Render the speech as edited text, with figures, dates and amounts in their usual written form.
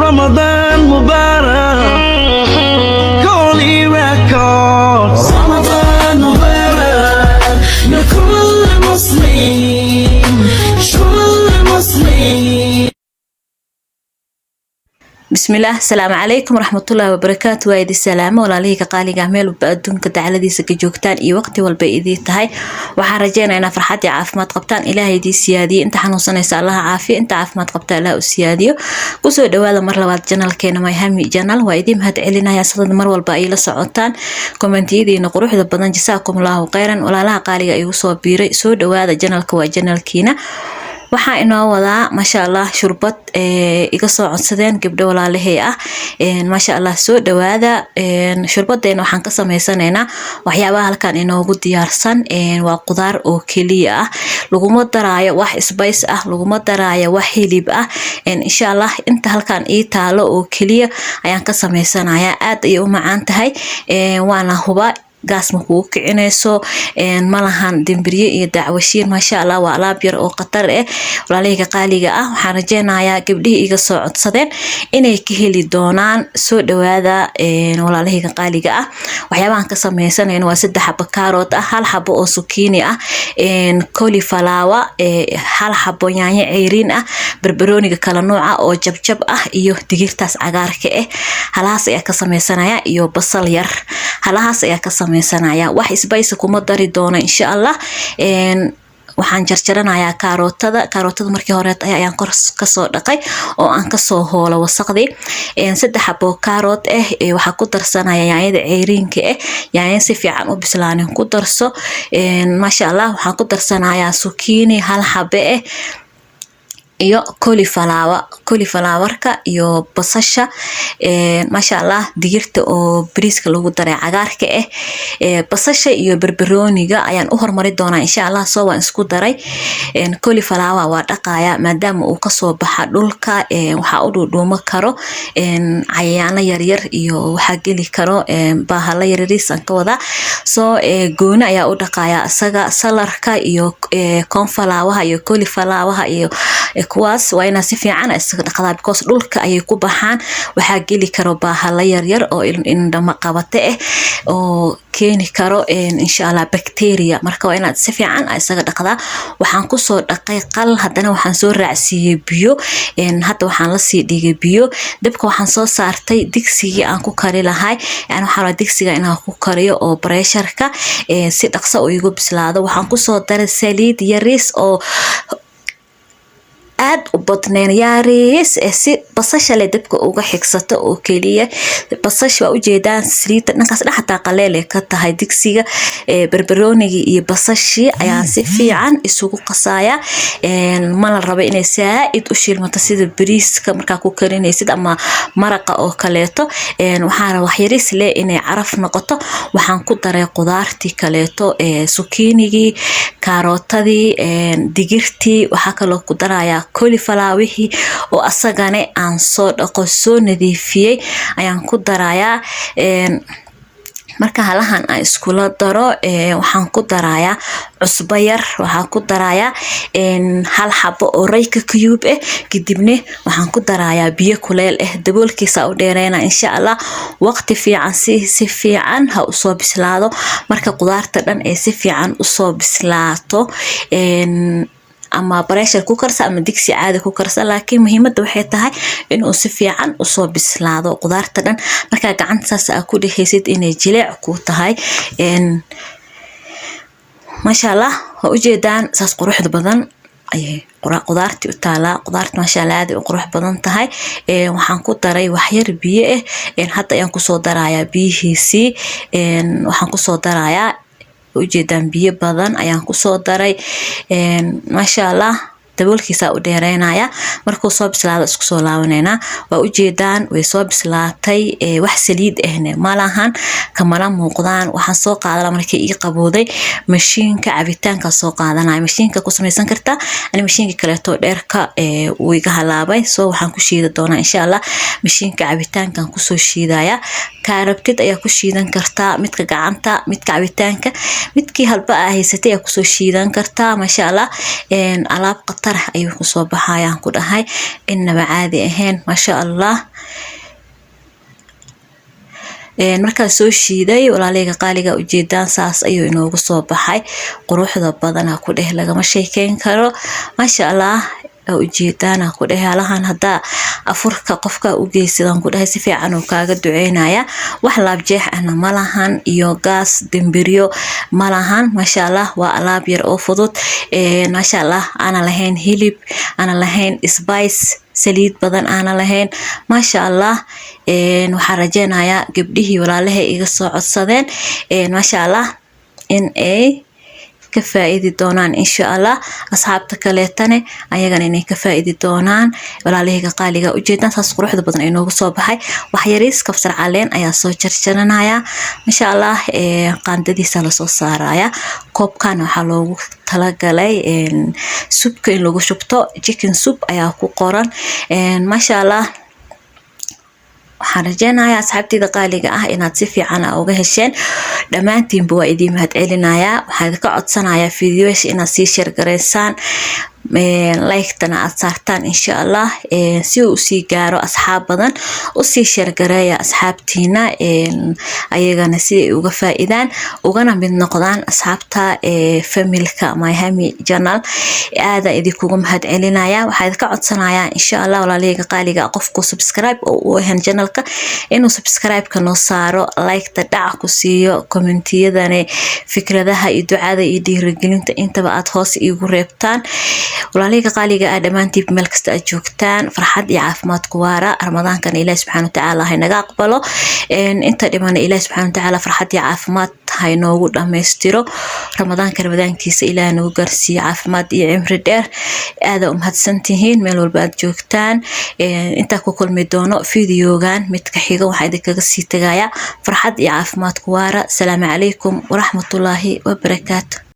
Ramadan Mubarak, Holy Records. رمضان مبارك لكل مسلم، كل مسلم. Bismillaah, asalaamu calaykum waraxmatullaahi wabarakaatu. Waa idin salaamo, walaalihii qaaliga ah, meel walba adduunka dacaladiisa ka joogtaan iyo waqti walba idii tahay. Waxaan rajeynaa inaa farxad iyo caafimaad qabtaan. Ilaahay idii siyaadiyo. Inta xanuunsanaysa Allaha caafiyo, inta caafimaad qabta Allah u siyaadiyo. Kusoo dhawaada mar labaad channelkeena Mayhami Channel. Waa idiin mahad celinaya sadad mar walba ay la socotaan, kommentiyadiina quruxda badan. Jasaakum allahu kheyran. Walaalaha qaaliga igu soo biiray, soo dhawaada. Channelka waa channelkiina. Waxaa inoo wadaa, maasha Allah, shurbad iga soo codsadeen gabdho walaalahey ah. Maasha Allah, soo dhawaada. Shurbadeena waxaan ka sameysanaynaa waxyaabaha halkan inoogu diyaarsan. Waa qudaar oo keliya ah, laguma daraayo wax spice ah, laguma daraayo wax hilib ah. Insha Allah, inta halkan ii taalo oo keliya ayaan ka sameysanayaa. Aad ayay u macaan tahay, waana huba gaas ma kugu kicinayso, malahan dembirye iyo dacwashiir. Maasha Allah, waa alaab yar oo khatar ah. Walaalahayga qaaliga ah, waxaan rajeynayaa gabdhihii iga soo codsadeen inay ka heli doonaan. Soo dhawaada, walaalahayga qaaliga ah. Waxyaabahan ka sameysanayno waa saddex xabo carrot ah, hal xabo oo zucchini ah, cauliflower, hal xabo yaanyo ceyriin ah, barbarooniga kala nooca oo jabjab ah iyo digirtaas cagaarka ah. Halahaas ayaa ka sameysanaya iyo basal yar. Halahaas ayaa ka sameysanaya, wax spice kuma dari doono, insha Allah. Waxaan jarjaranayaa kaarootada. Kaarootada markii hore ayaan kor kasoo dhaqay oo aan kasoo hoolo wasaqdii. Saddex xabo kaaroot ah waxaa ku darsanaya yaanyada ceyriinka ah. Yaanya si fiican u bislaanin ku darso, maasha Allah. Waxaan ku darsanayaa zucchini hal xabe ah iyo cauliflower, cauliflowerka iyo basasha, maasha Allah. Digirta oo bariiska lagu daray cagaarka ah, basasha iyo barbarooniga ayaan u hormari doonaa, insha Allah. Soo waan isku daray. Cauliflower waa dhaqaya, maadaama uu kasoo baxa dhulka, waxaa u dhuudhuumo karo cayayaano yaryar iyo waxaa geli karo bahalo yaryariis aan ka wadaa. Soo gooni ayaa u dhaqaya isaga. Saladka iyo cornflowerha iyo cauliflowerha iyo kuwaas waa inaa si fiican isaga dhaqdaa, because dhulka ayay ku baxaan. Waxaa geli karo bahalo yaryar oo indhama qabate ah oo keeni karo, insha Allah, bacteria. Marka waa inaad si fiican isaga dhaqdaa. Waxaan kusoo dhaqay qal, haddana waxaan soo raacsiiyey biyo. Hadda waxaan lasii dhigay biyo. Dabka waxaan soo saartay digsigii aan ku kari lahay. Yani waxaan rabaa digsiga inaan ku kariyo oo pressureka si dhaqso uu igu bislaado. Waxaan kusoo daray saliid yariis oo aad u badnayn, yaariis, si basasha le dabka uga xigsato oo keliya. Basasha waa ujeedaan, saliidda dhankaas dhan xataa qaleel ay ka tahay digsiga. Barbaroonigii iyo basashii ayaan si fiican isugu qasaya. Mana rabo inay saa-id u shiilmato sida bariiska markaa ku karinaysid ama maraqa oo kaleeto. Waxaan rabaa waxyariis le inay caraf noqoto. Waxaan ku daray qudaartii kaleeto, zucchinigii, karootadii, digirtii. Waxaa kaloo ku darayaa cauliflowerhii oo asagane aan soo dhaqo, soo nadiifiyey ayaan ku darayaa. Marka halahan aan iskula daro, waxaan ku darayaa cusbo yar, waxaan ku darayaa hal xabo oo Royco cube ah. Kadibna waxaan ku darayaa biyo kuleel ah. Daboolkiisa u dheereyna, insha Allah. Waqti fiican si fiican ha usoo bislaado. Marka qudaarta dhan ay si fiican usoo bislaato, ama pressure ku karsa ama digsi caadi ku karsa, laakiin muhiimadda waxay tahay inuu si fiican usoo bislaado qudaarta dhan. Markaa gacanta saas aa ku dhehaysid inay jileec ku tahay. Maasha Allah, waa ujeedaan, saas quruxda badan ayay qudaartii u taalaa. Qudaarta, maasha Allah, aad ay u qurux badan tahay. Waxaan ku daray waxyar biyo ah. Hadda ayaan kusoo darayaa biyihiisii. Waxaan kusoo darayaa, ujeedaan, biyo badan ayaan kusoo daray, maasha Allah. Daboolkiisa u dheereynaya. Markuu soo bislaado isku soo laabaneynaa. Waa ujeedaan, way soo bislaatay. Wax saliid ahne malahan, kamana muuqdaan. Waxaan soo qaadana markii ii qabooday mashiinka cabitaanka soo qaadanaya. Mashiinka ku samaysan kartaa. Ani mashiinka kaleeto dheerka wuu iga halaabay, soo waxaan ku shiidi doonaa, insha Allah, mashiinka cabitaankan kusoo shiidaya. Kaa rabtid ayaa ku shiidan kartaa, midka gacanta, midka cabitaanka, midkii halba aa haysatay ayaa kusoo shiidan kartaa, maasha Allah. Alaab khatar. Khatar ayuu kusoo baxayaan ku dhahay, innaba caadi ahayn, maasha Allah. Markaa soo shiiday, walaaleyga qaaliga, ujeedaan saas ayuu inoogu soo baxay. Quruxda badana ku dheh, lagama sheekeyn karo, maasha Allah. Ujeedaana ku dheh, halahan haddaa afurka qofka u geysadan ku dhahay, si fiican uu kaaga duceynaya. Wax laabjeex ahna ma lahan iyo gaas dembiryo ma lahan, maasha Allah. Waa alaab yar oo fudud, maasha Allah. Aana lahayn hilib, aana lahayn spice, saliid badan aana lahayn, maasha Allah. Waxaan rajeynayaa gabdhihii walaalahay iga soo codsadeen, maasha Allah, in ay ka faa-iidi doonaan insha Allah. Asxaabta kaleetane ayagana inay ka faa-iidi doonaan. Walaalahayga qaaliga, ujeedaan saas quruxda badan ay noogu soo baxay. Waxyariis kabsar caleen ayaa soo jarjaranaya, masha Allah. Qaandadiisa lasoo saaraya. Koobkan waxaa loogu talagalay soupka in lagu shubto. Chicken soup ayaa ku qoran, maasha Allah. Waxaan rajeynayaa, asxaabteyda qaaliga ah, inaad si fiican uga hesheen. Dhammaantiinba waa idiin mahadcelinayaa. Waxaan idinka codsanayaa fiidiyoyaasha inaad sii share gareysaan, like-tana aad saartaan insha Allah, si uu usii gaaro asxaab badan. Usii share gareeya asxaabtiina ayagana, si ay uga faa-iidaan ugana mid noqdaan asxaabta familka Myhami Channel. Aada idinkugu mahadcelinaya. Waxaa idinka codsanayaa insha Allah, walaalahayga qaaliga, qofku subscribe oo u ahan channelka inuu subscribe-ka noo saaro, like-ta dhac ku siiyo, commentiyadani fikradaha iyo ducada iyo dhiirigelinta intaba aad hoos iigu reebtaan. Walaalahayga qaaliga ah, dhammaantiib meel kasta aad joogtaan, farxad iyo caafimaad ku waara. Ramadaankana Ilahi subxaana watacaala haynaga aqbalo. Inta dhimana Ilahi subxaana watacaala farxad iyo caafimaad haynoogu dhammaystiro. Ramadaanka ramadaankiisa Ilaah nagu gaarsiiyo caafimaad iyo cimri dheer. Aada u mahadsantihiin meel walba aad joogtaan. Intaa ku kulmi doono videogan midka xiga, waxaa idinkaga sii tagaya farxad iyo caafimaad ku waara. Asalaamu calaykum waraxmatullaahi wabarakaatu.